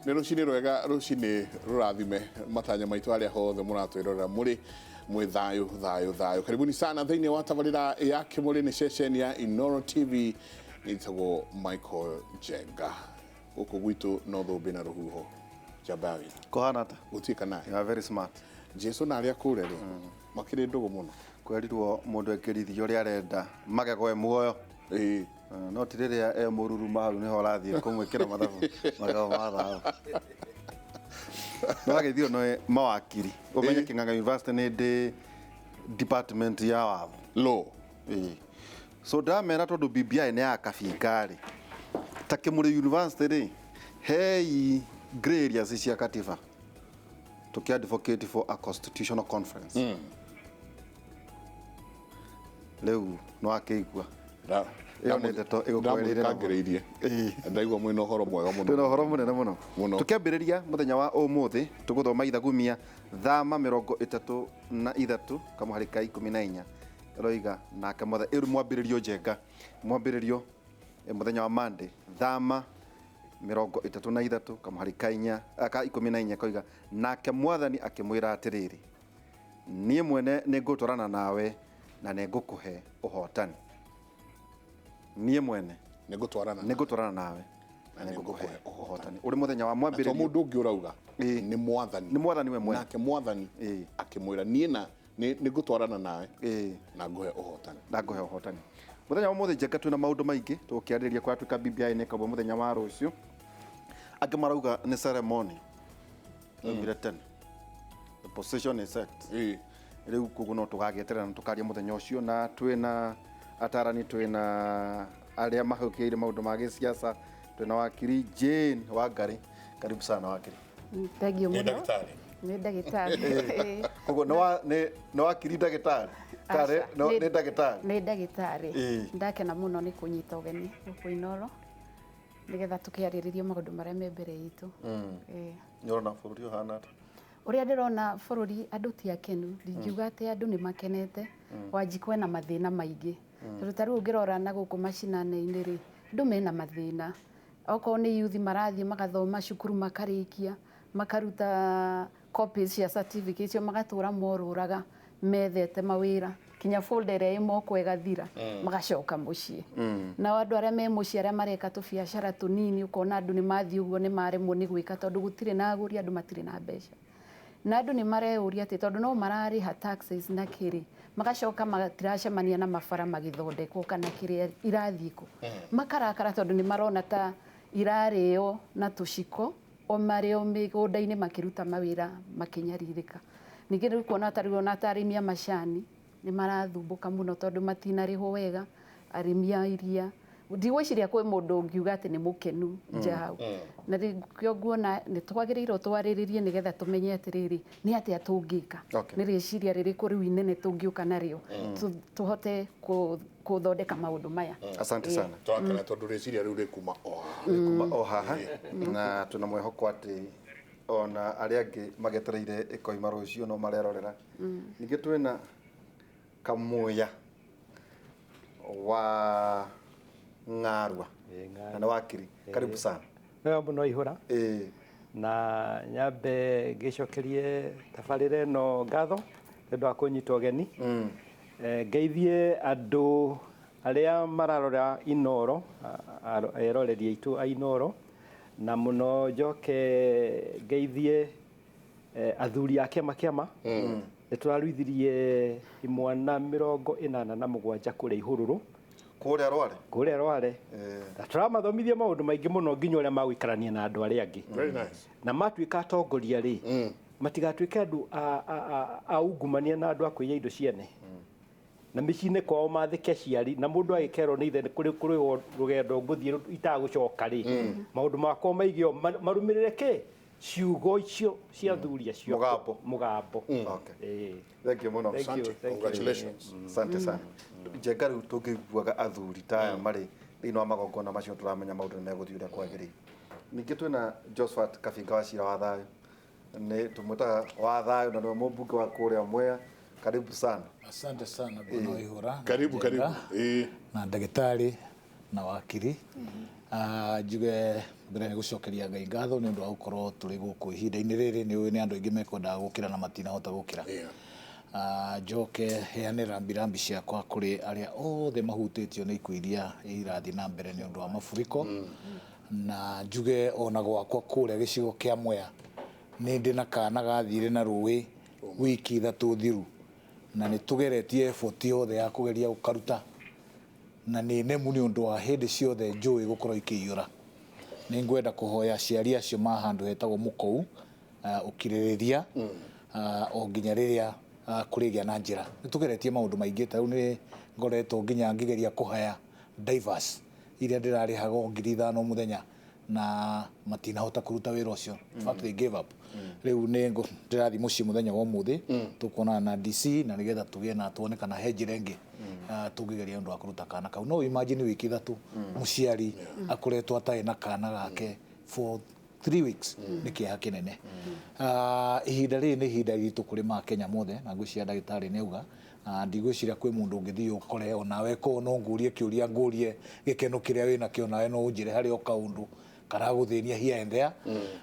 Nĩ rũcinĩ rwega, rũcinĩ rũrathime matanya maitũ arĩa hothe mũratwĩrorera mũrĩ mwĩ thayũ thayũ thayũ. Karibuni sana thĩinĩ wa tabarĩra ya Kĩmũrĩ, nĩ ceceni ya Inoro TV. Nĩtagwo Michael Njenga. Gũkũ gwitũ no thũmbĩ na rũhuho. Njamba ya wĩra. Kũhana ta? Gũtirĩ kana. You are very smart. Jesu na arĩa kũrĩa rĩ makĩrĩ ndũgũ mũno. Kwerirwo mũndũ ekĩrithio ũrĩa arenda magego e muoyo. Ĩĩ. No ti rĩrĩa e mũruruma hau nĩho ũrathiĩ kũmwĩkĩra mathabu magego ma thahabu. No agĩthio nĩ mawakiri. Ũmenye Kĩng'ang'a University nĩ ndĩ department ya watho. Law. Ĩĩ. So ndamera tondũ BBI nĩ ya kabinga rĩ, ta Kĩmũrĩ University rĩ, hei grey areas cia katiba tũkĩ advocate for a constitutional conference. Rĩu nĩ wakĩigua. Ĩyo nĩ ndeto ĩgũkwereire na mũno. Ndamũthikangĩrĩirie. Ndaigua mwĩna ũhoro mwega mũno. Twĩna ũhoro mũnene mũno. Mũno. Tũkĩambĩrĩria mũthenya wa ũmũthĩ tũgũthoma ithagumia thama 33 kamũhari ka 14 ĩroiga nake mothe ĩru mwambĩrĩrio njenga mwambĩrĩrio mũthenya wa Monday thama 33 kamũhari ka inya ka 14 koiga nake mwathani akĩmwĩra atĩrĩrĩ, niĩ mwene nĩngũtwarana nawe na nĩngũkũhe ũhotani. Niĩ mwene nĩngũtwarana nĩngũtwarana nawe na nĩngũkũhe ũhotani. Ũrĩ mũthenya wa to mwambĩrĩrio mũndũ ũngĩ ũrauga nĩ mwathani. Nĩ mwathani we mwene. Nake mwathani akĩmwĩra niĩ na nĩngũtwarana nawe na ngũhe ũhotani. Na ngũhe ũhotani. Mũthenya wa ũmũthĩ njenga twĩna maũndũ maingĩ tũgũkĩarĩrĩria kũratuĩka BBI nĩ ĩkauma mũthenya wa rũciũ. Angĩ marauga nĩ ceremony yaumire tene. The position is set. Rĩu koguo no tũgagĩeterera na tũkaria mũthenya ũcio, na twĩna atarani, twĩna arĩa mahũkĩire maũndũ ma gĩsiasa, twĩna wakiri Jane Wangari. Karibu sana wakiri. Thank you Nĩ mũno. ndagĩtarĩ. Nĩ ndagĩtarĩ. Koguo nĩ wakiri ndagĩtarĩ? Kana Aca, nĩ ndagĩtarĩ? Nĩ ndagĩtarĩ. Ndakena mũno nĩ kũnyita ũgeni gũkũ Inoro nĩgetha tũkĩarĩrĩrie maũndũ marĩa me mbere itũ. Nĩ ũrona bũrũri ũhana atĩa? Ũrĩa ndĩrona bũrũri, andũ ti akenu. Ndingiuga atĩ andũ nĩ makenete. Wanjikũ ena mathĩna maingĩ. Tondũ ta rĩu ũngĩrora na gũkũ macinani-inĩ rĩ, andũ mena mathĩna. Okorwo nĩ youth marathiĩ magathoma cukuru makarĩkia, makaruta copies cia certificate icio, magatũra morũraga methete mawĩra kinya folder ĩrĩa ĩ moko ĩgathira, magacoka mũciĩ. Nao andũ arĩa me mũciĩ arĩa mareka tũbiacara tũnini, ũkona andũ nĩ mathiĩ ũguo nĩ maremwo nĩ gwĩka tondũ gũtirĩ na agũri, andũ matirĩ na mbeca. Na andũ nĩ mareyũria atĩ tondũ no mararĩha taxes na kĩrĩ, magacoka matiracemania na mabara magĩthondekwo kana kĩrĩa irathiĩ kũ. Makarakara tondũ nĩ marona ta irarĩo na tũciko o marĩ o mĩgũnda-inĩ makĩruta mawĩra makĩnyarirĩka. Ningĩ nĩ ũkuona ta rĩu ona ta arĩmi a macani nĩ marathumbũka mũno tondũ matinarĩhwo wega, arĩmi a iria. Ndigwĩciria kwĩ mũndũ ũngiuga atĩ nĩ mũkenu nja hau. Na nĩkĩo nguona nĩ twagĩrĩirwo twarĩrĩrie nĩgetha tũmenye atĩrĩrĩ, nĩ atĩa tũngĩka. Nĩ rĩciria rĩrĩkũ rĩu inene tũngĩũka narĩo tũhote gũthondeka maũndũ maya. Asante sana. Tũrakena tondũ rĩciria rĩu rĩkuma o haha. Rĩkuma o haha na twĩna mwĩhoko atĩ ona arĩa angĩ magetereire ĩkoima rũciũ no marerorera. Ningĩ twĩna Kamuya wa Ng'arua na nĩ wakiri. Karibu sana. Wega mũno Ihũra. Na nyambe ngĩcokerie tabarĩra ĩno ngatho nĩ ũndũ wa kũnyita ũgeni. Ngeithie andũ arĩa mararora Inooro, eroreri aitũ a Inooro, na mũno njoke ngeithie athuri a kĩama kĩama. Nĩ tũraruithirie imwana 87 kũrĩa Ihũrũrũ. Kũrĩa Rware? Kũrĩa Rware. Na tũramathomithia maũndũ maingĩ mũno nginya ũrĩa magũikarania na andũ arĩa angĩ. Very nice. Na matuĩka atongoria rĩ, matigatuĩke andũ a ungumania na andũ a kũiya indo ciene. Na mĩciĩ-inĩ kwao mathĩke aciari, na mũndũ agĩkerwo nĩ ithe kũrĩ rũgendo ngũthiĩ itagũcoka rĩ, maũndũ makwa maige o marũmĩrĩre kĩ? Ciugo icio cia athuri acio. Mũgambo. Mũgambo. Okay. Thank you mũno. Thank you, Asante. thank you. Congratulations. Asante sana. Njenga rĩu tũngĩiguaga athuri ta aya marĩ thĩinĩ wa magongona macio tũramenya maũndũ nĩ megũthiĩ ũrĩa kwagĩrĩire. Ningĩ twĩna Josephat Kabinga wa Cira wa Thayũ. Nĩ tũmwĩtaga wa Thayũ na nĩwe mũmbunge wa kũrĩa Mwea. Karibu sana. Asante sana Bwana Waihura. Na Karibu, Njenga, karibu. Na ndagĩtarĩ na wakiri. Njuge Mbere nĩ gũcokeria Ngai ngatho nĩ ũndũ wa gũkorwo tũrĩ gũkũ ihinda-inĩ rĩrĩ, nĩ ũĩ nĩ andũ aingĩ mekwendaga gũkĩra na matinahota gũkĩra. Njoke heane rambirambi ciakwa kũrĩ arĩa othe mahutĩtio nĩ ikuũ iria irathiĩ na mbere nĩ ũndũ wa mafuriko, na njuge ona gwakwa kũrĩa gĩcigo kĩa Mwea nĩ ndĩ na kana gathire na rũĩ wiki 3 thiru, na nĩ tũgeretie effort yothe ya kũgeria gũkaruta, na nĩ nemu nĩ ũndũ wa hĩndĩ ciothe njũĩ gũkorwo ikĩiyũra. Nĩ ngwenda kũhoya aciari acio ma handũ hetagwo Mũkou ũkirĩrĩria o nginya rĩrĩa kũrĩgĩa na njĩra. Nĩ tũgeretie maũndũ maingĩ, ta rĩu nĩ ngoretwo nginya ngĩgeria kũhaya divers iria ndĩrarĩhaga o 5,000 mũthenya na matinahota kũruta wĩra ũcio. In fact, they gave up. Rĩu nĩ ndĩrathiĩ mũciĩ mũthenya wa ũmũthĩ, tũkuonana na DC na nĩgetha tũgĩe na tuone kana he njĩra ĩngĩ tũngĩgeria ũndũ wa kũruta kana kau. No imagine wiki 3 mũciari akoretwo atarĩ na kana gake for 3 weeks, nĩ kĩeha kĩnene. Ihinda rĩrĩ nĩ ihinda iritũ kũrĩ ma Kenya mothe, na ngwĩciria ndagĩtarĩ nĩ auga. Ndigwĩciria kwĩ mũndũ ũngĩthiĩ ũkore onawe ko no ngũrie kĩũria, ngũrie gĩkeno kĩrĩa wĩnakĩo, nawe no ũnjĩre harĩ o kaũndũ karagũthĩnia here and there.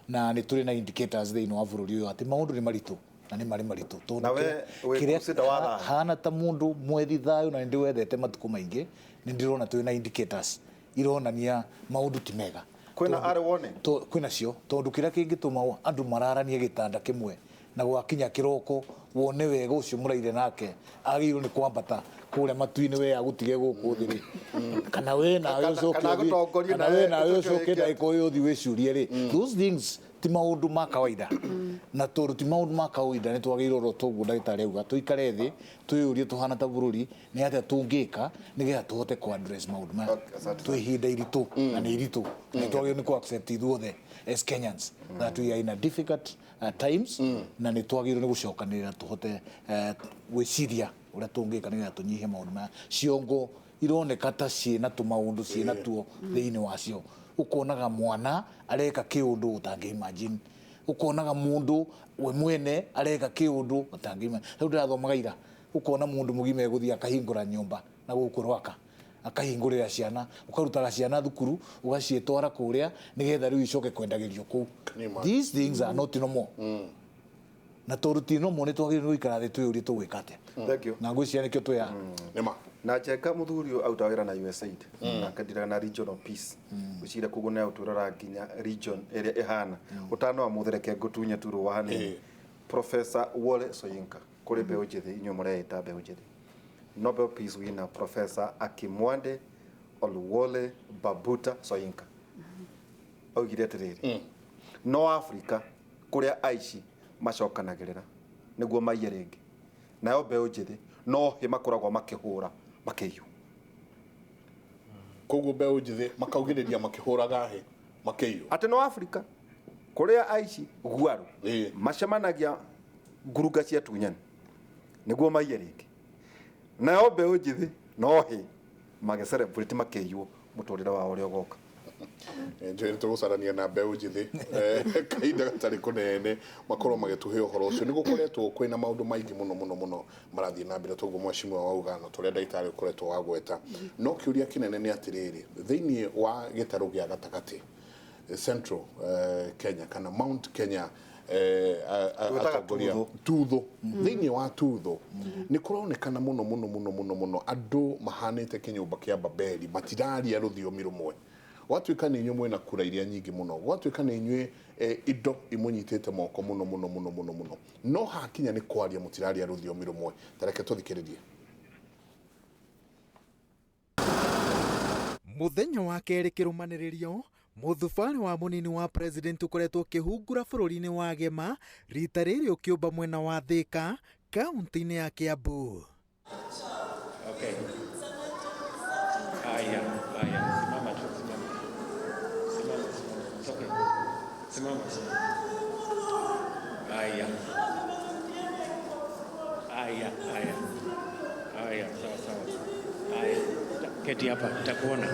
Na nĩ tũrĩ na indicators thĩinĩ wa bũrũri ũyũ atĩ maũndũ nĩ maritũ na nĩ marĩ maritũ, tondũ kĩrĩa hana ta mũndũ mwethi thayũ na nĩ ndĩwethete matukũ maingĩ, nĩ ndĩrona twĩ na indicators ironania maũndũ ti mega. Kwĩna arĩ warning? Kwĩna cio, tondũ kĩrĩa kĩngĩtũma andũ mararanie gĩtanda kĩmwe na gwakinya kĩroko wone wega ũcio mũraire nake agĩrĩirwo nĩ kwambata kũrĩa matu-inĩ, we agũtige gũkũ thĩ rĩ, kana we nawe ũcoke, kana we nawe ũcoke ndagĩka ũyũ ũthiĩ wĩcurie rĩ. Those things ti maũndũ ma kawaida, na tondũ ti maũndũ ma kawaida nĩ twagĩrĩirwo oro toguo ndagĩtarĩ auga tũikare thĩ twĩyũrie tũhana ta bũrũri nĩ atĩa tũngĩka nĩgetha tũhote kũ address maũndũ maya. Twĩ ihinda iritũ na nĩ iritũ, nĩ twagĩrĩirwo nĩ kũ accept ithuothe as Kenyans that we are in a difficult times, na nĩ twagĩrĩirwo nĩ gũcokanĩrĩra tũhote gwĩciria ũrĩa tũngĩka nĩgetha tũnyihie maũndũ maya. Ciongo ironeka ta ciĩna tũmaũndũ ciĩna tuo thĩinĩ wacio, ũkonaga mwana areka kĩũndũ ũtangĩ imagine, ũkonaga mũndũ we mwene areka kĩũndũ ũtangĩ imagine. Rĩu ndĩrathomaga ira, ũkona mũndũ mũgima egũthiĩ akahingũra nyũmba na gũkũ Rwaka, akahingũrĩra ciana, ũkarutaga ciana thukuru ũgaciĩtwara kũrĩa nĩgetha rĩu icoke kwendagĩrio kũu. These things are not normal. Na tondũ ti normal nĩ twagĩrĩirwo nĩ gũikara thĩ twĩyũrie tũgwĩka atĩa. Na ngwĩciria nĩkĩo twĩ haha. Nĩma. Na Njenga mũthuri ũyũ arutaga wĩra na USAID, nake ndiraga na Regional Peace. Ngwĩciria koguo nĩ agũtwĩrora nginya region ĩrĩa ĩhana. Ũtano wa mũthĩ reke ngũtunye tu rũa hanini. Professor Wole Soyinka, kũrĩ mbeũ njĩthĩ, inyuĩ mũreĩta mbeũ njĩthĩ. Nobel Peace winner Professor Akinwande Oluwole Babuta Soyinka augire atĩrĩrĩ, no Afrika kũrĩa aici macokanagĩrĩra nĩguo maiye rĩngĩ, nayo mbeũ njĩthĩ no hĩ makoragwo makĩhũra makĩiywo. Koguo mbeũ njĩthĩ makaugĩrĩria makĩhũraga hĩ makĩiywo. Atĩ no Afrika kũrĩa aici guaru macemanagia ngurunga cia tunyani nĩguo maiye rĩngĩ, nayo mbeũ njĩthĩ no hĩ magĩcelebrate makĩiywo mũtũrĩre wao ũrĩa ũgoka. Njũĩ nĩ tũgũcarania na mbeũ njĩthĩ kahinda gatarĩ kũnene makorwo magĩtũhe ũhoro ũcio. Nĩ gũkoretwo kwĩna maũndũ maingĩ mũno mũno mũno marathiĩ na mbere, toguo mheshimiwa wauga na tũrĩa ndagĩtarĩ ũkoretwo wagweta. No kĩũria kĩnene nĩ atĩrĩrĩ, thĩinĩ wa gĩtarũ gĩa gatagatĩ Central Kenya kana Mount Kenya, atongoria Tutho, thĩinĩ wa Tutho nĩ kũronekana mũno mũno mũno mũno mũno andũ mahanĩte kĩnyũmba kĩa Babeli, matiraria rũthiomi rũmwe. Gwatuĩka nĩ inyuĩ mwĩna kura iria nyingĩ mũno, gwatuĩka nĩ inyuĩ indo imũnyitĩte moko mũno mũno mũno mũno mũno, no hakinya nĩ kwaria mũtiraria rũthiomi rũmwe. Ta reke tũthikĩrĩrie. Mũthenya wa kerĩ kĩrũmanĩrĩrio, mũthubarĩ wa mũnini wa president ũkoretwo ũkĩhungura bũrũri-inĩ wa Gema, rita rĩrĩ ũkĩũmba mwena wa Thika, kaunti-inĩ ya Kiambu. Okay. Haya, haya, simama tu, simama. Simama, simama. It's okay. Simama, simama. Haya. Haya, haya. Haya, sawa sawa. Haya. Keti hapa, nitakuona.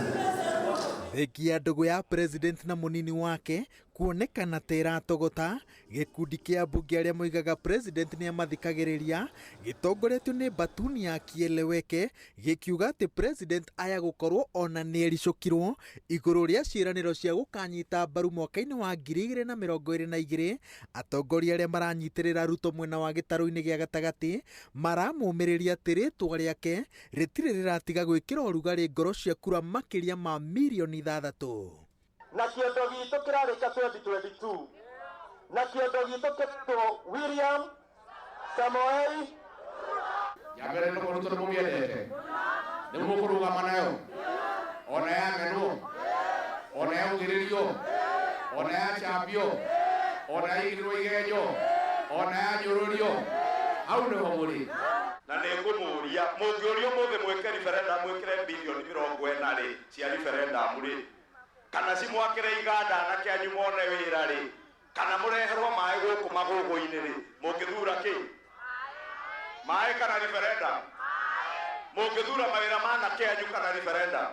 Thengia ndũgũ ya president na mũnini wake Kuonekana ta ĩratogota, gĩkundi kĩa ambunge arĩa moigaga president nĩ amathikagĩrĩria gĩtongoretio nĩ Batuni ya Kieleweke gĩkiuga atĩ president aya gũkorwo ona nĩ ericũkirwo igũrũ rĩa ciĩranĩro cia gũkanyita mbaru mwaka-inĩ wa 2022. Atongoria arĩa maranyitĩrĩra Ruto mwena wa gĩtarũ-inĩ gĩa gatagatĩ maramũmĩrĩria atĩ rĩtwa rĩake rĩtirĩ rĩratiga gwĩkĩra ũrugarĩ ngoro cia kura makĩria ma mirioni 6. Na kiondo gitũ kĩrarĩka 2022 na kiondo gitũ kĩretwo William Samoei. Ya mbere nĩ Ruto nĩ mũmĩendete, nĩ mũkũrũgama nayo ona yamenwo, ona yaugĩrĩrio, ona yacambio, ona yaigĩrĩrwo igenyo, ona yanyũrũrio, hau nĩho mũrĩ. Na nĩ ngũmũria, mũngĩũrio mũthĩ mwĩke referendum, mwĩkĩre bilioni 40 rĩ cia referendum rĩ, kana cimwakĩre iganda anake anyu mone wĩra rĩ, kana mũreherwo maĩ gũkũ magũgũ-inĩ rĩ, mũngĩthura kĩ? Maĩ kana referendum? Mũngĩthura mawĩra ma anake anyu kana referendum?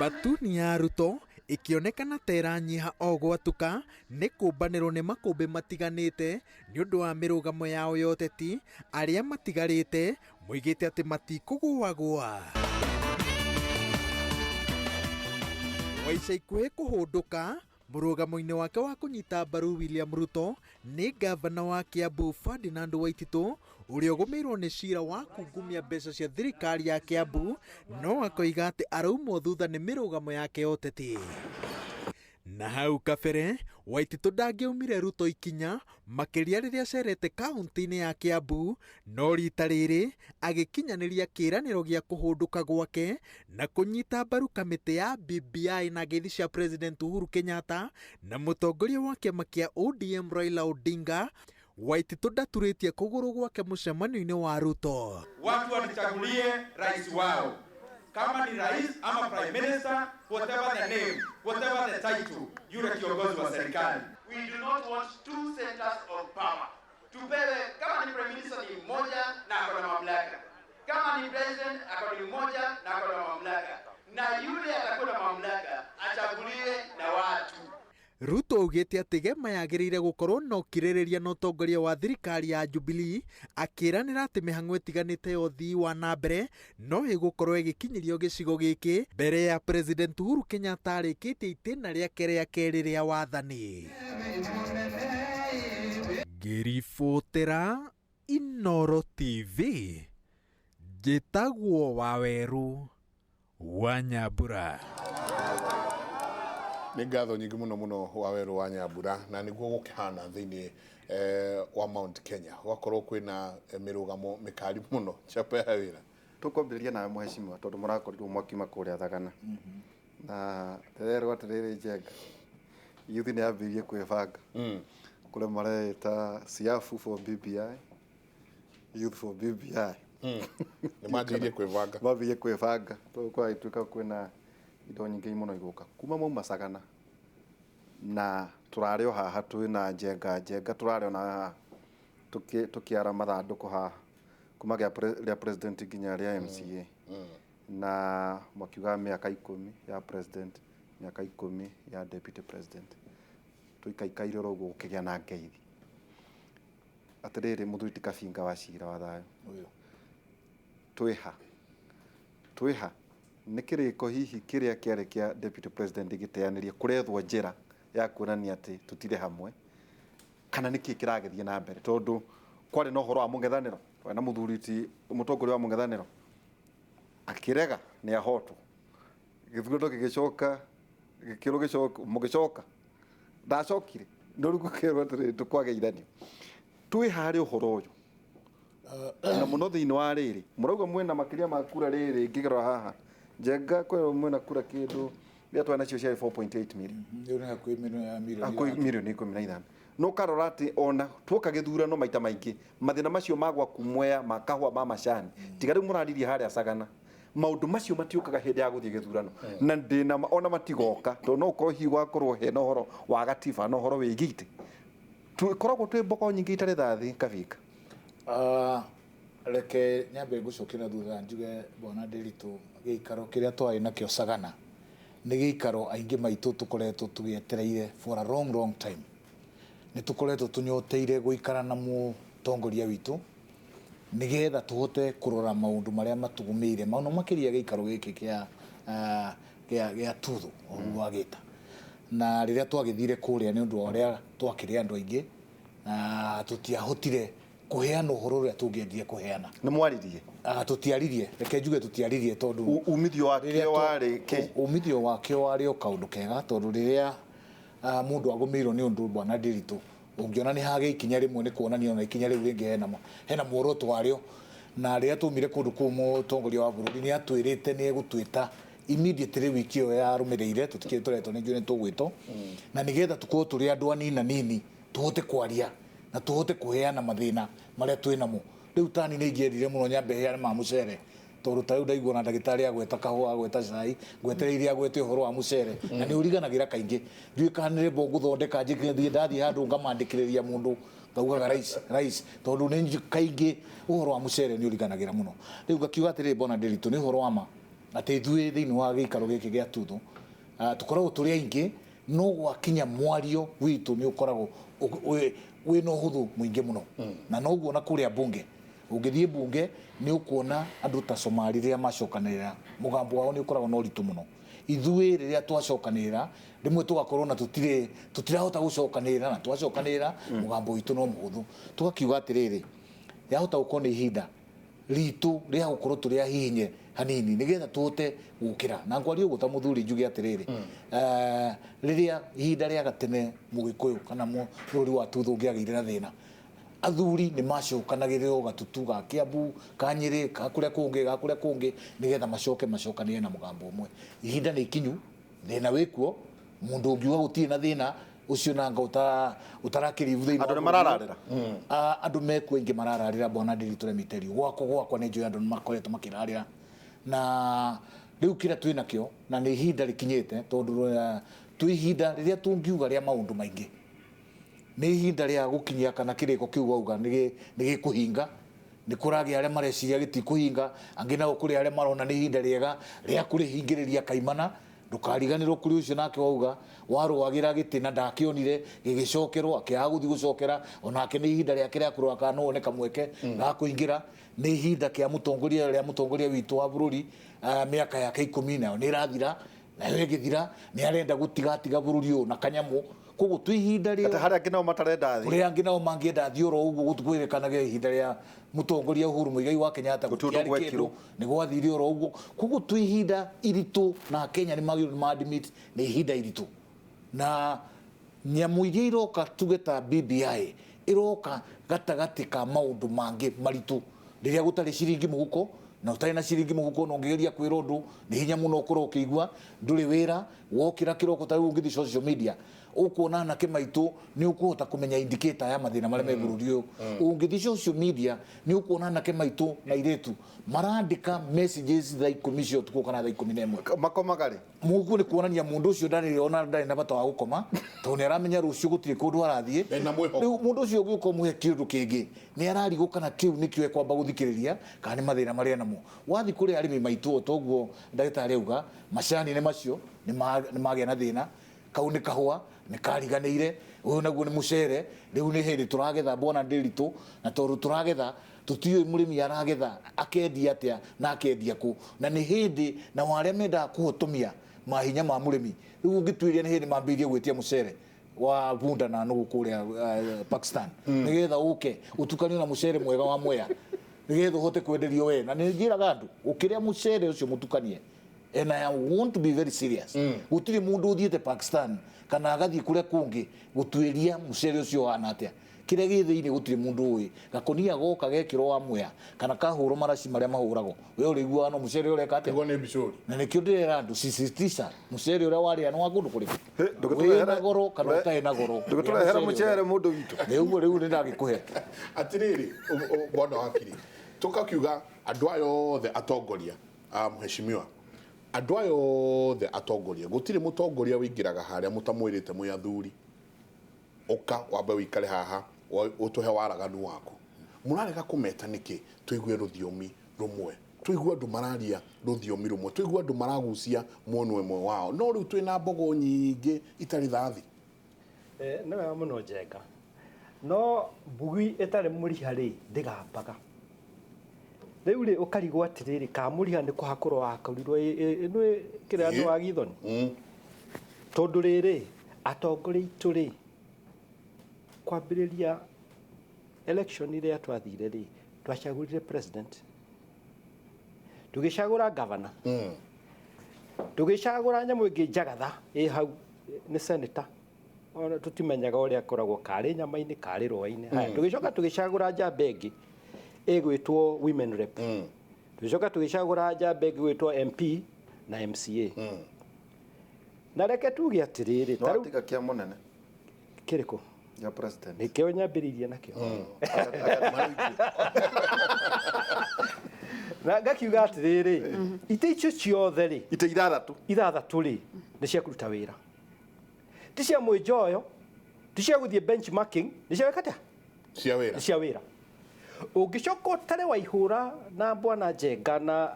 Batuni ya Ruto ĩkĩonekana ta ĩranyiha o gwatuka nĩ kũmbanĩrwo nĩ makũmbĩ matiganĩte nĩ ũndũ wa mĩrũgamo yao ya ũteti. Arĩa matigarĩte moigĩte atĩ matikũgũagũa. Wa ica ikuhĩ kũhũndũka mũrũgamo-inĩ wake wa kũnyita mbaru William Ruto nĩ ngavana wa Kiambu Ferdinand Waititu, ũrĩa ũgũmĩirwo nĩ cira wa kungumia mbeca cia thirikari ya Kiambu, no akoiga atĩ araumwo thutha nĩ mĩrũgamo yake ya ũteti. Na hau kabere Waititu ndangĩaumire Ruto ikinya makĩria rĩrĩa acerete kaunti-inĩ ya Kiambu, no rita rĩrĩ agĩkinyanĩria kĩĩranĩro gĩa kũhũndũka gwake na kũnyita mbaru kamĩtĩ ya BBI na ngeithi cia President Uhuru Kenyatta na mũtongoria wa kĩama kĩa ODM Raila Odinga. Waititu ndaturĩtie kũgũrũ gwake mũcemanio-inĩ wa Ruto. Watu watuchagulie rais wao, kama ni rais ama prime minister, whatever the name, whatever the title, yule kiongozi wa serikali. We do not want two centers of power. Tupewe kama ni prime minister ni mmoja na ako na mamlaka, kama ni president ako ni mmoja na ako na mamlaka, na yule atakuwa na mamlaka achaguliwe na watu. Ruto augĩte atĩ Gema yagĩrĩire gũkorwo na ũkirĩrĩria na ũtongoria wa thirikari ya Jubilee, akĩranĩra atĩ mĩhang'o ĩtiganĩte ya ũthii wa na mbere no ĩgũkorwo ĩgĩkinyĩrio gĩcigo gĩkĩ mbere ya President Uhuru Kenyatta arĩkĩtie itĩna rĩake rĩa kerĩ rĩa wathani. Ngĩribotera Inooro TV, njĩtagwo Wawerũ wa Nyambura. Nĩ ngatho nyingĩ mũno mũno Wawerũ wa Nyambura. Na nĩguo gũkĩhana thĩinĩ wa Mount Kenya, gwakorwo kwĩna mĩrũgamo mĩkali mũno. Chapa ya wĩra. Tũkwambĩrĩria nawe mũhecimiwa, tondũ mũrakorirwo mwakiuma kũrĩa Thagana na ndĩrerwo atĩrĩrĩ, Njenga youth nĩ yambĩrĩirie kwĩbanga kũrĩa mareĩta Siafu for BBI, Youth for BBI. Nĩ manjĩrĩirie kwĩbanga. Mambĩrĩirie kwĩbanga tondũ kwagĩtuĩka kwĩna indo nyingĩ mũno igũka kuma mauma Sagana, na tũrarĩ o haha twĩna Njenga Njenga, tũrarĩ ona haha tũkĩara mathandũkũ haha kuma rĩa president nginya rĩa MCA, na makiuga mĩaka 10 ya president, mĩaka 10 ya deputy president. Tũikaikaire oro ũguo gũkĩgĩa na ngeithi. Atĩrĩrĩ, mũthuri ti Kabinga wa Cira wa thayũ, twĩha twĩha nĩ kĩrĩko hihi kĩrĩa kĩarĩ kĩa deputy president gĩteanĩria, kũrethwo njĩra ya kuonania atĩ tũtirĩ hamwe, kana nĩkĩ kĩragĩthiĩ na mbere? Tondũ kwarĩ na ũhoro wa mũng'ethanĩro, kwarĩ na mũthuri ti mũtongoria wa mũng'ethanĩro akĩrega nĩ ahotwo, gĩthurano gĩgĩcoka gĩkĩrwo gĩcoka, mũgĩcoka ndacokire, no rĩu gũkerwo atĩrĩrĩ, tũkwageithanio. Twĩ harĩ ũhoro ũyũ na mũno thĩinĩ wa rĩrĩ mũrauga mwĩna makĩria ma kura rĩrĩ, ngĩgerera haha Njenga kwĩrwo mwĩna kura kĩndũ rĩrĩa twarĩ nacio ciarĩ 4.8 million. Ĩyo nĩ hakuhĩ milioni hakuhĩ 3. Milioni 15. No ũkarora atĩ ona tuoka gĩthurano maita maingĩ mathĩna macio ma gwaku Mwea, ma kahũa, ma macani, tiga rĩu mũraririe harĩa Sagana, maũndũ macio matiũkaga hĩndĩ ya gũthiĩ gĩthurano, na ndĩna ma ona matigoka, tondũ no ũkorwo hihi gwakorwo hena ũhoro wa gatiba na ũhoro wĩgiĩ itĩ, tũkoragwo twĩ mbogo nyingĩ itarĩ thathi Kabinga. Reke nyambe ngũcokie na thutha njuge, bwana Ndiritu, gĩikaro kĩrĩa twarĩ nakĩo Sagana Nĩ gĩikaro aingĩ maitũ tũkoretwo tũgĩetereire for a long, long time. Nĩ tũkoretwo tũnyoteire gũikara na mũtongoria witũ nĩgetha tũhote kũrora maũndũ marĩa matũgũmĩire mũno makĩria gĩikaro gĩkĩ kĩa gĩa Tuthu ũguo wagĩta. Na rĩrĩa twagĩthire kũrĩa nĩ ũndũ wa ũrĩa twakĩrĩ andũ aingĩ na tũtiahotire kũheana ũhoro ũrĩa tũngĩendire kũheana. Nĩ mwaririe? Tũtiaririe, reke njuge tũtiaririe tondũ umithio wakĩo warĩ kĩ? Umithio wakĩo warĩ o kaũndũ kega tondũ rĩrĩa mũndũ agũmĩirwo nĩ ũndũ bwana Ndiritu ũngĩona nĩ hagĩa ikinya rĩmwe nĩ kuonania ona ikinya rĩu rĩngĩ hena muoroto warĩo. Na rĩrĩa twaumire kũndũ kũu mũtongoria wa bũrũri nĩ atwĩrĩte nĩ egũtwĩta immediately wiki ĩyo yarũmĩrĩire, tũtikĩrĩ tũretwo nĩ njũĩ nĩ tũgwĩtwo, na nĩgetha tũkorwo tũrĩ andũ anini anini tũhote kwaria na tũhote kũheana mathĩna marĩa twĩ namo. Rĩu tani nĩ ingĩendire mũno nyambe heane ma mũcere tondũ ta rĩu ndaigua na ndagĩtarĩ agweta kahũa agweta cai ngwetereire agwete ũhoro wa mũcere na nĩ ũriganagĩra kaingĩ. Ndiũĩ kana nĩ rĩmbo ngũthondeka njĩke ndathiĩ handũ ngamandĩkĩrĩria mũndũ ngaugaga rais rais tondũ nĩ kaingĩ ũhoro wa mũcere nĩ ũriganagĩra mũno. Rĩu ngakiuga atĩrĩrĩ bwana Ndiritu nĩ ũhoro wa ma atĩ ithuĩ thĩinĩ wa gĩikaro gĩkĩ gĩa Tuthu tũkoragwo tũrĩ aingĩ no gwakinya mwario witũ nĩ ũkoragwo wĩna ũhũthũ mũingĩ mũno. Na noguo na kũrĩa bunge ũngĩthiĩ bunge nĩ ũkuona andũ ta Somali rĩrĩa macokanĩrĩra mũgambo wao nĩ ũkoragwo na ũritũ mũno. Ithuĩ rĩrĩa twacokanĩrĩra rĩmwe tũgakorwo na tũtirahota gũcokanĩrĩra na twacokanĩrĩra mũgambo witũ no mũhũthũ. Tũgakiuga atĩrĩrĩ yahota gũkorwo nĩ ihinda ritũ rĩa gũkorwo tũrĩ ahihinye hanini nĩgetha tũhote gũkĩra. Na ngwaria ũguo ta mũthuri njuge atĩrĩrĩ rĩrĩa ihinda rĩa gatene mũgĩkũyũ kana bũrũri wa Tuthu ũngĩagĩire na thĩna athuri nĩ macokanagĩrĩrwo gatutu ga Kiambu ka Nyĩrĩ ka kũrĩa kũngĩ ga kũrĩa kũngĩ nĩgetha macoke macokanĩre na mũgambo ũmwe. Ihinda nĩ ikinyu, thĩna wĩkuo, mũndũ ũngiuga gũtirĩ na thĩna ũcio nanga ũtarakĩrivu thĩinĩ. Andũ nĩ marararĩra? Andũ mekuo aingĩ marararĩra bwana Ndiritu Remiterio. Gwakwa nĩ njũĩ andũ nĩ makoretwo makĩrarĩra. Na rĩu kĩrĩa twĩ nakĩo na nĩ ihinda rĩkinyĩte tondũ twĩ ihinda rĩrĩa tũngiuga rĩa maũndũ maingĩ nĩ ihinda rĩa gũkinyia kana kĩrĩko kĩu wauga nĩ gĩkũhinga. Nĩ kũragĩa arĩa mareciria gĩtikũhinga, angĩ nao kũrĩ arĩa marona nĩ ihinda rĩega rĩa kũrĩhingĩrĩria kaimana. Ndũkariganĩrwo kũrĩ ũcio nake wauga warũagĩra gĩtĩ na ndakĩonire gĩgĩcokerwo akĩaga gũthiĩ gũcokera, onake nĩ ihinda rĩake rĩa kũrora kana no one kamweke ga kũingĩra. Nĩ ihinda kĩa mũtongoria rĩa mũtongoria witũ wa bũrũri mĩaka yake 10 nayo nĩ ĩrathira, nayo ĩgĩthira nĩ arenda gũtigatiga bũrũri ũyũ na kanyamũ. Koguo twĩ ihinda rĩa atĩ harĩa angĩ nao matarenda thiĩ, kũrĩ angĩ nao mangĩenda thiĩ oro ũguo gũkwĩrĩkanaga ihinda rĩa mũtongoria Uhuru Muigai wa Kenyatta gũtiarĩ kĩndũ nĩ gwathire oro ũguo. Koguo twĩ ihinda iritũ na Kenya nĩ magĩrĩirwo nĩ ma-admit nĩ ihinda iritũ. Na nyamũ iria iroka tuge ta BBI iroka gatagatĩ ka maũndũ mangĩ maritũ rĩrĩa gũtarĩ ciringi mũhuko na ũtarĩ na ciringi mũhuko na ũngĩgeria kwĩra ũndũ nĩ hinya mũno ũkorwo ũkĩigua ndũrĩ wĩra wokĩra kĩroko ta rĩu ũngĩthiĩ social media ũkuona anake maitũ nĩ ũkũhota kũmenya indicator ya mathĩna marĩa me bũrũri ũyũ. Ũngĩthiĩ social media nĩ ũkuona anake maitũ na airĩtu marandĩka messages thaa 10 cia ũtukũ kana thaa 11. Makomaga rĩ? Mũguo nĩ kuonania mũndũ ũcio ndarĩ ona ndarĩ na bata wa gũkoma tondũ nĩ aramenya rũciũ gũtirĩ kũndũ arathiĩ. Rĩu mũndũ ũcio ũngĩũka ũmũhe kĩndũ kĩngĩ nĩ ararigwo kana kĩu nĩkĩo ekwamba gũthikĩrĩria kana nĩ mathĩna marĩa namo. Wathiĩ kũrĩ arĩmi maitũ o toguo ndagĩtarĩ auga macani nĩ macio nĩ magĩa na thĩna, kau nĩ kahũa nĩ kariganĩire, ũyũ naguo nĩ mũcere, rĩu nĩ hĩndĩ tũragetha bwana Ndiritu, na tondũ tũragetha tũtiũĩ mũrĩmi aragetha akendia atĩa na akendia kũ, na nĩ hĩndĩ na arĩa mendaga kũhotomia mahinya ma mũrĩmi. Rĩu ũngĩtuĩria nĩ hĩndĩ mambĩrĩrie gwĩtia mũcere wa bunda na nũgũ kũrĩa Pakistan nĩgetha ũke ũtukanio na mũcere mwega wa Mwea nĩgetha ũhote kwenderio we. Na nĩ njĩraga andũ ũkĩrĩa mũcere ũcio mũtukanie, and I want to be very serious, gũtirĩ mũndũ ũthiĩte Pakistan kana agathiĩ kũrĩa kũngĩ gũtuĩria mũcere ũcio ũhana atĩa. Kĩrĩa gĩ thĩinĩ gũtirĩ mũndũ ũĩ. Gakũnia goka gekĩrwo wa Mwea kana kahũrwo maraci marĩa mahũragwo we ũrĩiguaga no mũcere ũreka atĩa? Nĩguo nĩ mbicũri. Na nĩkĩo ndĩrera andũ sisitiza mũcere ũrĩa warĩa nĩ wa kũndũ kũrĩkũ, wĩna goro kana ũtarĩ na goro. Ndũgĩtũrehere mũcere mũndũ witũ. Nĩ ũguo rĩu nĩ ndagĩkũhe. Atĩrĩrĩ bwana wakiri, tũkakiuga andũ aya othe atongoria mheshimiwa, andũ aya othe atongoria gũtirĩ mũtongoria wĩingĩraga harĩa mũtamwĩrĩte mwĩ athuri ũka wambe wĩikare haha ũtũhe waraganu waku. Mũrarega kũmeta nĩkĩ tũigue rũthiomi rũmwe Tũigue andũ mararia rũthiomi rũmwe, tũigue andũ maragucia mwena ĩmwe wao, no rĩu twĩna mbogo nyingĩ itarĩ thathi. Nĩ wega mũno, Njenga, no mbugi ĩtarĩ mũriha rĩ ndĩgambaga. Rĩu rĩ ũkarigwo atĩrĩrĩ, ka mũriha nĩ kũhakũrwo wakorirwo ĩno kĩrĩa nĩ wa githoni, tondũ rĩrĩ atongoria aitũ rĩ kwambĩrĩria election ĩrĩa twathire rĩ, twacagũrire president, tũgĩcagũra governor, tũgĩcagũra nyamũ ĩngĩ njagatha ĩ hau nĩ senator, ona tũtimenyaga ũrĩa akoragwo, karĩ nyama-inĩ karĩ rũa-inĩ. Haya, tũgĩcoka tũgĩcagũra njamba ĩngĩ ĩgwĩtwo women rep, tũgĩcoka tũgĩcagũra njamba ĩngĩ ĩgwĩtwo MP na MCA. Na reke tuge atĩrĩrĩ, ta rĩu Watiga kĩa mũnene. Kĩrĩkũ? Ya president. Nĩkĩo nyambĩrĩirie nakĩo na ngakiuga atĩrĩrĩ, itĩ icio ciothe rĩ, itĩ ithathatũ, ithathatũ rĩ, nĩ cia kũruta wĩra, ti cia mwĩnjoyo, ti cia gũthiĩ benchmarking, nĩ cia gwĩka atĩa? Cia wĩra. Nĩ cia wĩra. Ũngĩcoka ũtare Waihũra na bwana Njenga na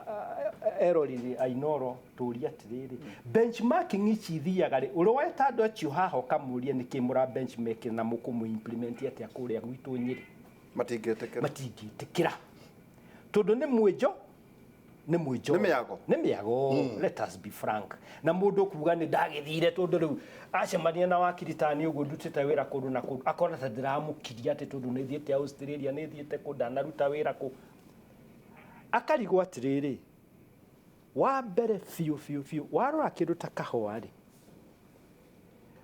eroreri a Inoro, tũrie atĩrĩrĩ, benchmarking ici ithiaga rĩ, ũrĩa weta andũ acio haha ũkamũria nĩkĩ mũra benchmark na mũkũmũ implement atĩa kũrĩa gwitũ Nyĩrĩ, matingĩtĩkĩra. Matingĩtĩkĩra tondũ nĩ mwĩnjo, nĩ mwĩnjo. Nĩ mĩago. Nĩ mĩago. Let us be frank, na mũndũ kuga nĩ ndagĩthire, tondũ rĩu acemania na wakiri tani ũguo ndutĩte wĩra kũndũ na kũndũ, akona ta ndĩramũkiria atĩ tondũ nĩ thiĩte Australia, nĩ thiĩte kũ, ndanaruta wĩra kũ, akarigwo atĩrĩrĩ, wa mbere biũ biũ biũ, warora kĩndũ ta kahũa rĩ,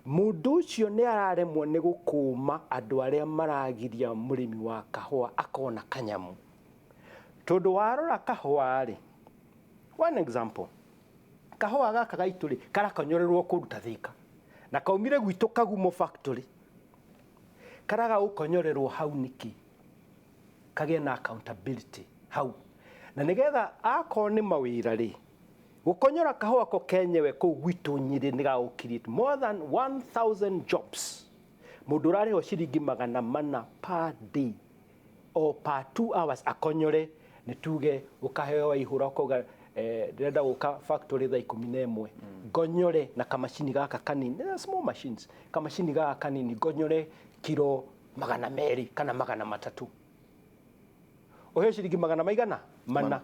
mũndũ ũcio nĩ araremwo nĩ gũkũma andũ arĩa maragiria mũrĩmi wa kahũa akona kanyamu, tondũ warora kahũa rĩ, one example, kahũa gaka gaitũ rĩ, karakonyorerwo kũndũ ta Thika na kaumire gwitũ Kagumo factory, karaga gũkonyorerwo hau nĩkĩ? Kagĩe na accountability hau, na nĩgetha akorwo nĩ mawĩra rĩ, gũkonyora kahũa ko kenyewe kũu gwitũ Nyĩrĩ nĩ gagũ create more than 1000 jobs. Mũndũ ũrarĩhwo ciringi 400 per day o per 2 hours akonyore, nĩ tuge ũkaheo Waihũra, ũkauga ndĩrenda gũka factory thaa 11, ngonyore na kamacini gaka kanini. They are small machines. Kamacini gaka kanini ngonyore kiro 200 kana 300, ũheo ciringi magana maigana mana,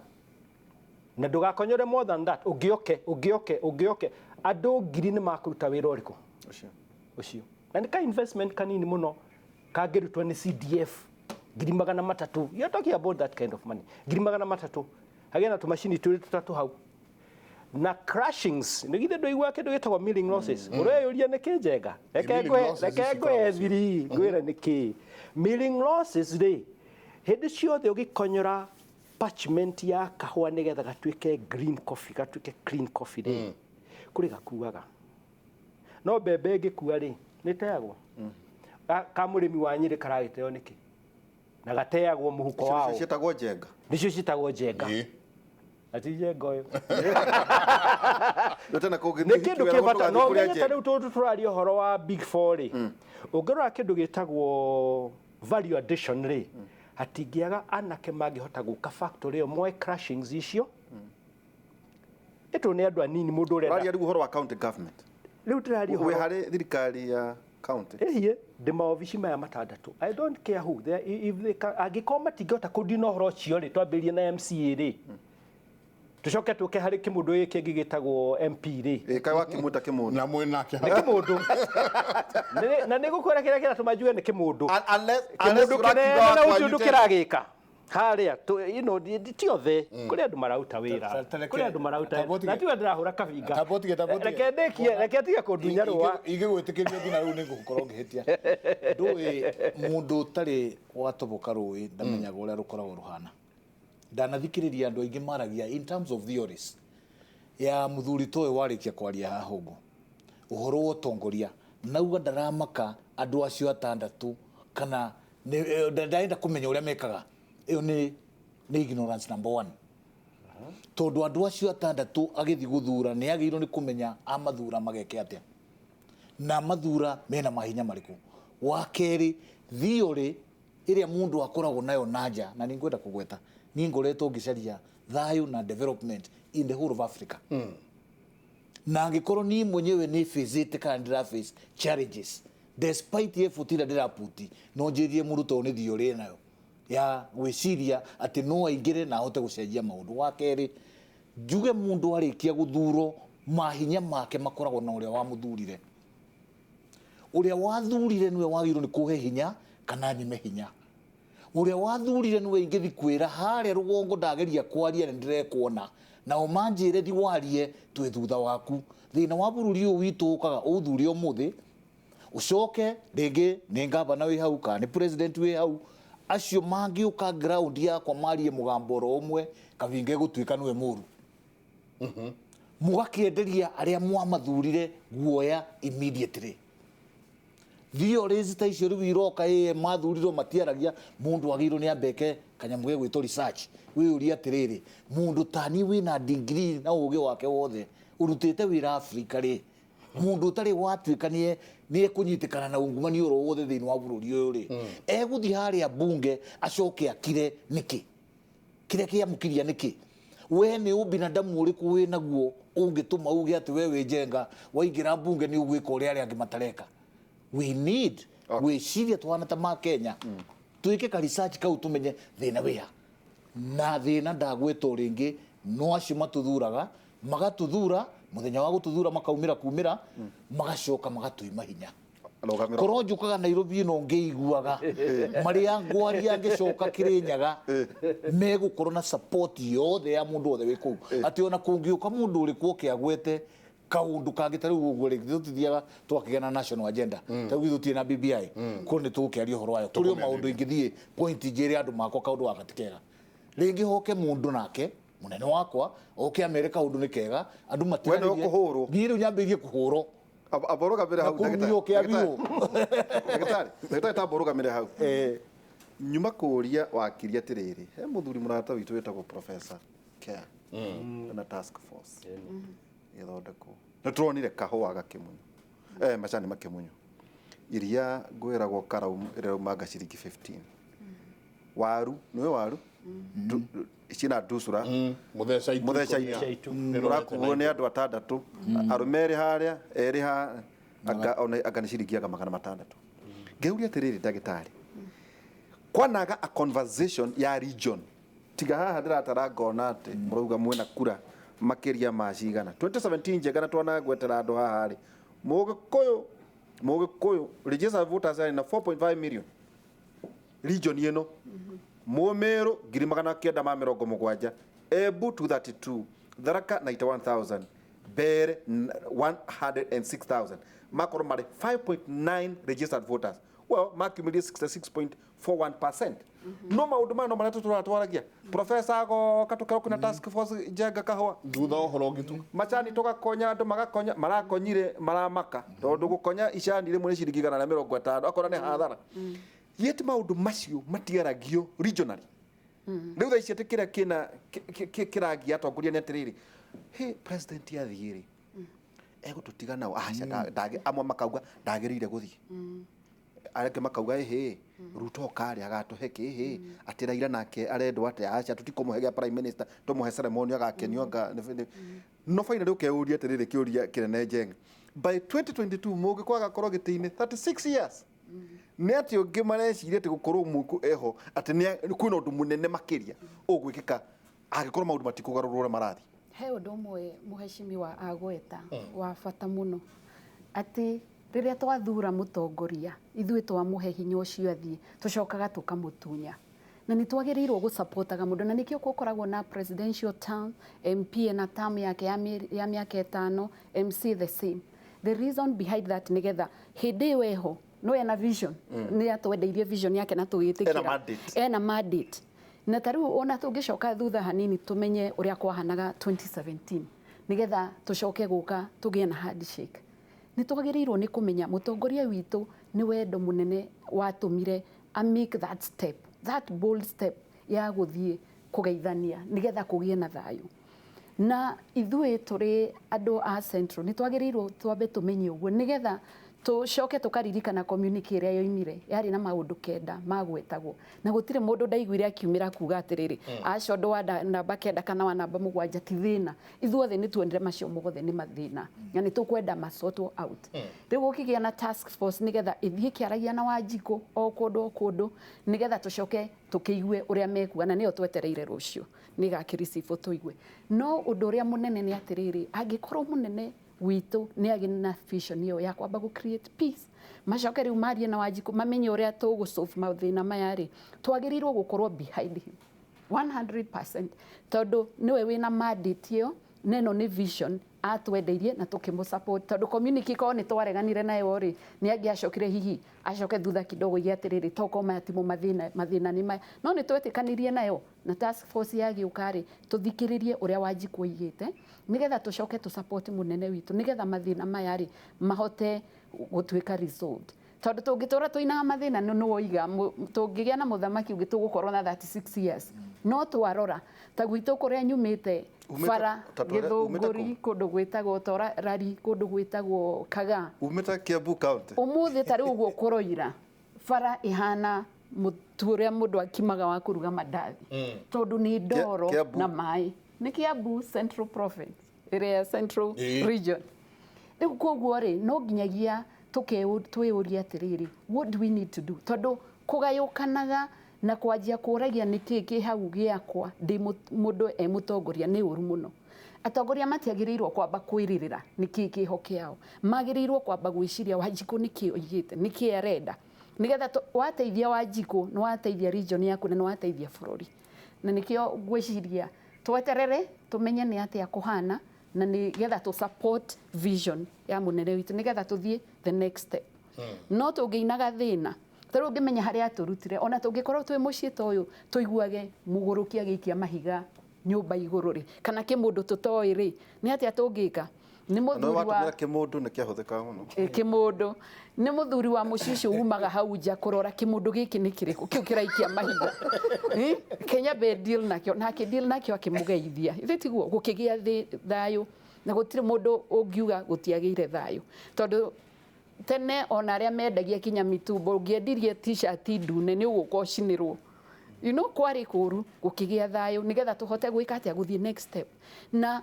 na ndũgakonyore more than that. Ũngĩoke ũngĩoke ũngĩoke andũ ngiri nĩ makũruta wĩra ũrĩkũ? Ũcio. Ũcio na nĩ ka investment kanini mũno kangĩrutwo nĩ CDF, ngiri 300. You're talking about that kind of money, ngiri 300, hagĩe na tũmacini twĩrĩ tũtatũ hau na crushings. Nĩ githĩ ndũigua kĩndũ gĩtagwo milling losses? Ũreyũria nĩ kĩ, Njenga? Reke Milling ngũhe, losses reke ici ngũhe ikoragwo thiri ngwĩre nĩ kĩ milling losses rĩ. Hĩndĩ ciothe ũgĩkonyora parchment ya kahũa nĩgetha gatuĩke green coffee, gatuĩke clean coffee rĩ, kũrĩ gakuaga. No mbembe ĩngĩkua rĩ, nĩ teagwo. Ka mũrĩmi wa Nyĩrĩ karagĩteo nĩkĩ na gateagwo mũhuko Icio wao? nĩcio ciĩtagwo njenga. Nĩcio ciĩtagwo njenga. Na ti njenga ũyũ. Rĩu tena kũngĩ Nĩ kĩndũ kĩ bata, no ũmenye ta rĩu tondũ tũraria ũhoro wa big four rĩ, ũngĩrora kĩndũ gĩtagwo value addition rĩ, hatingĩaga anake mangĩhota gũka factory ĩyo moe crushings icio ĩtũ nĩ andũ anini mũndũ Ũraria ũrenda. rĩu ũhoro wa county government? Rĩu ndĩraria Wĩ ũhoro harĩ thirikari ya county? Ĩhiĩ ndĩ maobici maya matandatũ. I don't care who they, if they can, angĩkorwo matingĩhota kũndina ũhoro ũcio rĩ, twambĩrĩrie na MCA rĩ, tũcoke tũke harĩ kĩmũndũ gĩkĩ kĩngĩ gĩtagwo MP rĩ. Ĩ kaĩ wakĩmwĩta kĩmũndũ? Na mwĩnake. Nĩ kĩmũndũ. Na nĩ gũkwĩra kĩrĩa kĩratũma njuge nĩ kĩmũndũ. Unless unless Kĩmũndũ ũrakiuga kĩnene na wa ũcio ũndũ kwanyu. kĩragĩka harĩa ti othe, kũrĩ andũ marauta wĩra, kũrĩ andũ marauta na tiwe ndĩrahũra kabinga. Reke ndĩkie, reke tige kũndunya rũa. Ingĩgwĩtĩkĩria nginya rĩu nĩ ngũkorwo ngĩhĩtia. Ndũĩ mũndũ ũtarĩ watoboka rũĩ ndamenyaga ũrĩa rũkoragwo rũhana. Ndanathikĩrĩria andũ aingĩ maragia in terms of theories ya mũthuri ta ũyũ warĩkia kwaria haha ũguo ũhoro wa ũtongoria, nauga ndaramaka andũ acio atandatũ kana ndarenda kũmenya ũrĩa mekaga. Ĩyo nĩ ignorance number one, tondũ andũ acio atandatũ agĩthiĩ gũthura nĩ agĩrĩirwo nĩ kũmenya amathura mageke atĩa na mathura mena mahinya marĩkũ. Wa kerĩ, theory Ĩrĩa mũndũ akoragwo nayo na nja, na nĩ ngwenda kũgweta niĩ ngoretwo ngĩcaria thayũ na development in the whole of Africa, na angĩkorwo niĩ mwenyewe nĩ facĩte kana ndĩra face challenges despite effort ĩrĩa ndĩraputi, no njĩrie mũrutwo nĩ theory nayo ya gwĩciria atĩ no aingĩre na ahote gũcenjia maũndũ. Wa kerĩ, njuge mũndũ arĩkia gũthurwo, mahinya make makoragwo na ũrĩa wamũthurire. Ũrĩa wathurire nĩwe wagĩrĩirwo nĩ kũhe hinya kana nyime hinya. Ũrĩa wathurire nĩwe ingĩthi kwĩra harĩa rũgongo ndageria kwaria nĩ ndĩrekuona, nao manjĩre thi warie twĩ thutha waku. Thĩna wa bũrũri ũyũ witũ ũkaga ũthure ũmũthĩ, ũcoke rĩngĩ nĩ ngavana wĩ hau kana nĩ president wĩ hau, acio mangĩũka ground yakwa marie mũgambo oro ũmwe, kabinga gũtuĩka nĩwe mũru. Mũgakĩenderia arĩa mwamathurire guoya immediately. Theories ta icio rĩu iroka, ĩ mathurirwo matiaragia. Mũndũ agĩrĩirwo nĩ ambeke kanyamũ gegwĩtwo research, wĩyũrie atĩrĩrĩ, mũndũ tani wĩna degree na ũgĩ wake wothe ũrutĩte wĩra Afrika rĩ, mũndũ ũtarĩ watuĩka nĩ ekũnyitĩkana na ungumania oro wothe thĩinĩ wa bũrũri ũyũ rĩ, egũthiĩ harĩa bunge acoke akire nĩkĩ? Kĩrĩa kĩamũkiria nĩkĩ? We nĩ ũbinadamu ũrĩkũ wĩ naguo ũngĩtũma uge atĩ we wĩ Njenga waingĩra mbunge nĩ ũgwĩka ũrĩa arĩa angĩ matareka? We need gwĩciria twana ta ma Kenya, twĩke ka research kau tũmenye thĩna wĩha. Na thĩna ndagwĩtwo rĩngĩ, no acio matũthuraga magatuthura mũthenya wa gũtuthura makaumĩra kumĩra magacoka magatũima hinya. Rũgamĩro. Korwo njũkaga Nairobi ĩno ngĩiguaga marĩa ngwaria, ngĩcoka Kĩrĩnyaga megũkorwo na support yothe ya mũndũ wothe wĩ kũu, atĩ ona kũngĩũka mũndũ ũrĩkũ oke agwete kaũndũ kangĩ ta rĩu ũguo rĩ, tũtithiaga twakĩgĩa na national agenda. Ta rĩu tũtirĩ na BBI, korwo nĩ tũgũkĩaria ũhoro wayo kũrĩ o maũndũ ingĩthiĩ point njĩre andũ makwa kaũndũ gaka ti kega, rĩngĩ hoke mũndũ nake mũnene wakwa oke amere kaũndũ nĩ kega, andũ We nĩwe matiganĩrie. ũkũhũrwo. Niĩ rĩu nyambĩrĩrie kũhũrwo. Amba ũrũgamĩre na hau. kũrumio kĩabiũ. Ndagĩtarĩ, tamba ũrũgamĩre hau. Nyuma kũũria wakiri atĩrĩrĩ, he mũthuri mũrata witũ wĩtagwo Professor Care na task force ĩthondekwo, nĩ tũronire kahũa gakĩmunywo, macani makĩmunywo, iria ngwĩragwo rĩraumanga ciringi 15, waru nĩwe waru ciĩna ndusura. Mũtheca itu. Mũtheca ikũnia. itu ũrakuo nĩ andũ atandatũ, arũme erĩ harĩa erĩ ha anga ona anga nĩ ciringi anga 600. Ngeuria atĩrĩrĩ, ndagĩtarĩ, kwanaga a conversation ya region tiga haha ndĩratara ngona atĩ mũrauga mwena kura makĩria ma cigana 2017 Njega na twanagwetera andũ haha rĩ, Mũgĩkũyũ registered voters yarĩ na 4.5 million region ĩno, Mũmĩrũ 970,000, Embu 232, Tharaka 91,000, Mbere 106,000, makorwo marĩ 5.9 registered voters. Well, makiumĩrie 66.41%. No maũndũ maya no marĩa tũratwaragia, professor agoka tũkerwo kwĩna task force Njenga kahũa. Thutha wa ũhoro ũngĩ tu. Macani tũgakonya, andũ magakonya, marakonyire maramaka tondũ gũkonya icani rĩmwe nĩ ciringi 150, akona nĩ hathara. Yet maũndũ macio matiaragio regionally. Rĩu thaa ici atĩ kĩrĩa kĩna kĩragia atongoria nĩ atĩrĩrĩ, he president athiĩ rĩ, egũtũtiga nao aca? Amwe makauga ndagĩrĩire gũthiĩ, arĩa angĩ makauga ĩhĩ Ruto karĩ agatũhe kĩhĩ, atĩ Raila nake arendwo atĩ aca tũtikũmũhe gĩa prime minister, tũmũhe ceremony agakenio anga no. Finally ũkeyũria atĩrĩrĩ, kĩũria kĩnene, Njenga, by 2022 mũngĩkwaga agakorwo gĩtĩ-inĩ 36 years, nĩ atĩ ũngĩ mareciria atĩ gũkorwo mũkũ eho atĩ kwĩna ũndũ mũnene makĩria ũgwĩkĩka angĩkorwo maũndũ matikũgarũrwo ũrĩa marathiĩ? He ũndũ ũmwe mũhecimiwa agweta wa bata mũno, atĩ rĩrĩa twathura mũtongoria, ithuĩ twamũhe hinya ũcio athiĩ, tũcokaga tũkamũtunya, na nĩ twagĩrĩirwo gũsapotaga mũndũ, na nĩkĩo gũkoragwo na presidential term, MP na term yake ya mĩaka 5, MC the same. The reason behind that nĩgetha hĩndĩ ĩyo eho no ena vision, nĩ atwendeirie vision yake na tũgĩtĩkĩra. Ena mandate. Ena mandate. Na ta rĩu ona tũngĩcoka thutha hanini tũmenye ũrĩa kwahanaga 2017, nĩgetha tũcoke gũka tũgĩe na handshake, nĩ twagĩrĩirwo nĩ kũmenya mũtongoria witũ nĩ wendo mũnene watũmire a make that step, that bold step ya gũthiĩ kũgeithania nĩgetha kũgĩe na thayũ. Na ithuĩ tũrĩ andũ a Central nĩ twagĩrĩirwo twambe tũmenye ũguo nĩgetha Tũcoke tũkaririkana communique ĩrĩa yoimire yarĩ na maũndũ 9 magwetagwo, na gũtirĩ mũndũ ndaiguire akiumĩra kuga atĩrĩrĩ, aca ũndũ wa namba 9 kana wa namba 7 ti thĩna. Ithuothe nĩ tuonire macio mothe nĩ mathĩna na nĩ tũkwenda masortwo out. Rĩu gũkĩgĩa na task force nĩgetha ĩthiĩ ĩkĩaragia na Wanjikũ o kũndũ o kũndũ, nĩgetha tũcoke tũkĩigue ũrĩa mekuga, na nĩyo twetereire rũciũ nĩ ĩgakĩreceive tũigue. No ũndũ ũrĩa mũnene nĩ atĩrĩrĩ, angĩkorwo mũnene witũ nĩ agĩ na vision ĩyo ya kwamba gũ create peace, macoke rĩu marie na Wanjikũ mamenye ũrĩa tũgũ solve mathĩna maya rĩ, twagĩrĩirwo gũkorwo behind him 100%, tondũ nĩwe wĩna mandate ĩyo, na ĩno nĩ vision atwendeirie na tũkĩmũ support, tondũ community korwo nĩ twareganire nayo rĩ, nĩ angĩacokire hihi acoke thutha kidogo ige atĩrĩrĩ, tokorwo maya timo mathĩna, mathĩna nĩ maya, no nĩ twetĩkanirie nayo na task force yagĩũka rĩ, tũthikĩrĩrie ũrĩa Wanjikũ oigĩte nĩgetha tũcoke tũ support mũnene witũ, nĩgetha mathĩna maya rĩ mahote gũtuĩka resolved. Tondũ tũngĩtũra tũinaga mathĩna nĩ woiga tũngĩgĩa na mũthamaki ũngĩ tũgũkorwo na 36 years. No twarora ta gwitũ kũrĩa nyumĩte, bara Gĩthũngũri, kũndũ gwĩtagwo Torari, kũndũ gwĩtagwo Kaga, umĩte Kiambu County, ũmũthĩ ta rĩu ũguo kũroira bara ĩhana mũtu ũrĩa mũndũ akimaga wa kũruga mandathi, tondũ nĩ ndoro na maĩ. Nĩ Kiambu Central Province, ĩrĩa Central Region. Rĩu koguo rĩ, no nginyagia twĩyũrie atĩrĩrĩ, what do we need to do? Tondũ kũgayũkanaga na kwanjia kũragia nĩkĩ kĩ hau gĩakwa ndĩ mũndũ e mũtongoria nĩ ũru mũno. Atongoria matiagĩrĩirwo kwamba kwĩrĩrĩra nĩkĩ kĩho kĩao, magĩrĩirwo kwamba gwĩciria Wanjikũ nĩkĩ oigĩte, nĩkĩ arenda, nĩgetha wateithia Wanjikũ nĩ wateithia region yaku na nĩ wateithia bũrũri. Na nĩkĩo ngwĩciria tweterere tũmenye nĩ atĩa kũhana, na nĩgetha tũ support vision ya mũnene witũ, nĩgetha tũthiĩ the next step. No tũngĩinaga thĩna, tarĩu ũngĩmenya harĩa atũrutire, ona tũngĩkorwo twĩ mũciĩ ta ũyũ tũiguage mũgũrũki agĩikia mahiga nyũmba igũrũ rĩ, kana kĩmũndũ tũtoĩ rĩ, nĩ atĩa tũngĩka? Nĩ mũthuri wa kĩmũndũ nĩ kĩahũthĩkaga mũno. Kĩmũndũ nĩ mũthuri wa mũciĩ ũcio umaga hau nja kũrora kĩmũndũ gĩkĩ nĩ kĩrĩkũ kĩu kĩraikia mahiga. Kenya be deal nakĩo, nake deal nakĩo akĩmũgeithia. Ithe tiguo gũkĩgĩa thayũ, na gũtirĩ mũndũ ũngiuga gũtiagĩire thayũ, tondũ tene ona arĩa mendagia kinya mitumbo ũngĩendirie t-shirt ndune nĩ ũgũka ũcinĩrwo. You know, kwarĩ kũru gũkĩgĩa thayũ nĩgetha tũhote gwĩka atĩa, gũthiĩ next step. Na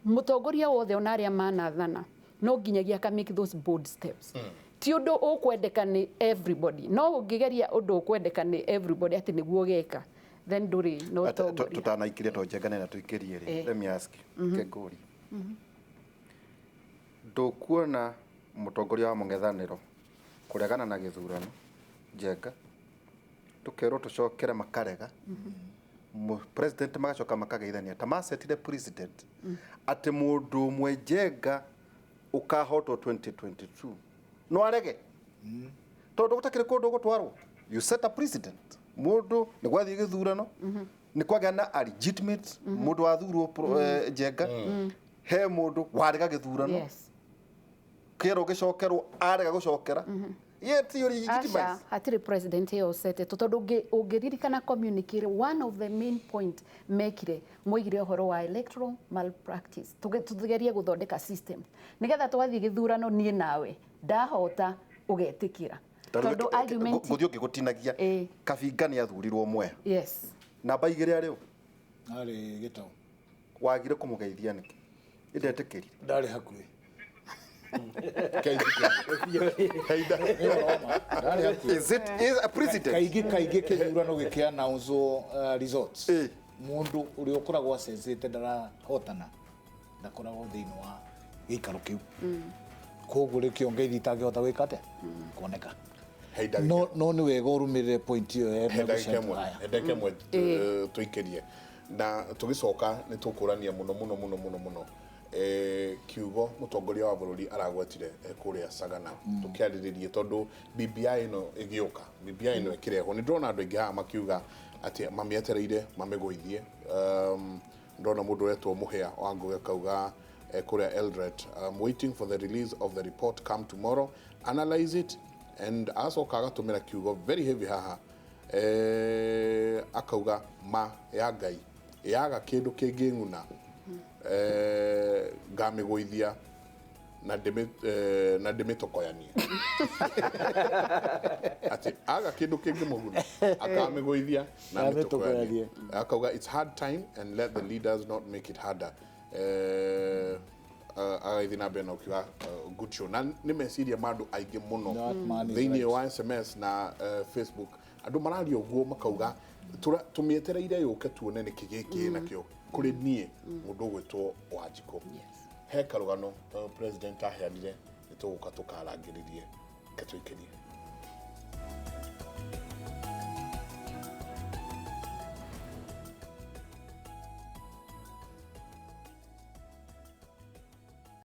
mũtongoria wothe ona arĩa manathana no nginyagia aka make those bold steps. Ti ũndũ ũkwendeka nĩ everybody, no ũngĩgeria ũndũ ũkwendeka nĩ everybody atĩ nĩguo ũgeka, then ndũrĩ na ũtongoria. Tũtanaikĩria to njengane na tũikĩrie rĩ, let me ask you, Kengũri, ndũkuona mũtongoria wa mũng'ethanĩro kũregana na gĩthurano Njenga, tũkerwo tũcokere makarega, president magacoka makageithania ta macetire president atĩ mũndũ ũmwe Njenga ũkahotwo 2022 no arege, tondũ gũtakĩrĩ kũndũ gũtwarwo. You set a president, mũndũ nĩ gwathiĩ gĩthurano, nĩ kwagĩa na a legitimate mũndũ wathurwo Njenga, he mũndũ warega gĩthurano kĩerwo gĩcokerwo arega gũcokera. Yet you legitimize. Aca, hatirĩ president ĩyo ũcetetwo, tondũ ũngĩririkana communique, one of the main point mekire moigire ũhoro wa electoral malpractice. Tũgerie gũthondeka system nĩgetha twathiĩ gĩthurano niĩ nawe ndahota ũgetĩkĩra, tondũ argument gũthiĩ ũngĩgũtinagia Kabinga nĩ athurirwo Mwea. Yes. Namba 2 arĩ ũ? Arĩ Gĩtaũ. Wagire kũmũgeithia nĩkĩ? Ndetĩkĩrire. Ndarĩ hakuhĩ. Is it is a president? Kaingĩ kaingĩ kĩthurano gĩkĩ announce results, mũndũ ũrĩa ũkoragwo acecete ndarahotana ndakoragwo thĩinĩ wa gĩikaro kĩu, koguo rĩkĩo ngeithi itangĩhota gwĩka atĩa kuoneka. No nĩ wega ũrũmĩrĩre point ĩyo ya ndagĩka ĩmwe tũikĩrie na tũgĩcoka nĩ tũkũrania mũno mũno mũno mũno mũno kiugo mũtongoria wa bũrũri aragwetire kũrĩa Sagana, tũkĩarĩrĩrie tondũ BBI ĩno ĩgĩũka, BBI ĩno ĩkĩrehwo, nĩ ndĩrona andũ aingĩ haha makiuga atĩ mamĩetereire mamĩgũithie. Ndona mũndũ wetwo Mũhĩa wa Ngũgĩ akauga kũrĩa Eldoret, I'm waiting for the release of the report come tomorrow, analyze it, and acoka agatũmĩra kiugo very heavy haha, akauga ma ya Ngai yaga kĩndũ kĩngĩng'una ngamĩgũithia Na ndĩmĩtokoyanie atĩ aga kĩndũ kĩngĩmũguna akamĩgũithia na amĩtokoyanie. Akauga it's hard time and let the leaders not make it harder. Agagĩthiĩ na mbere na ũkiuga good show, na nĩ meciria ma andũ aingĩ mũno. That man is thĩinĩ right. wa SMS na Facebook andũ mararia ũguo, makauga tũmĩetereire yũke tuone nĩkĩ gĩkĩ nakĩo kũrĩ niĩ mũndũ ũgwĩtwo Wanjikũ. He karũgano president aheanire, nĩ tũgũka tũkarangĩrĩrie, ketwĩkĩrie.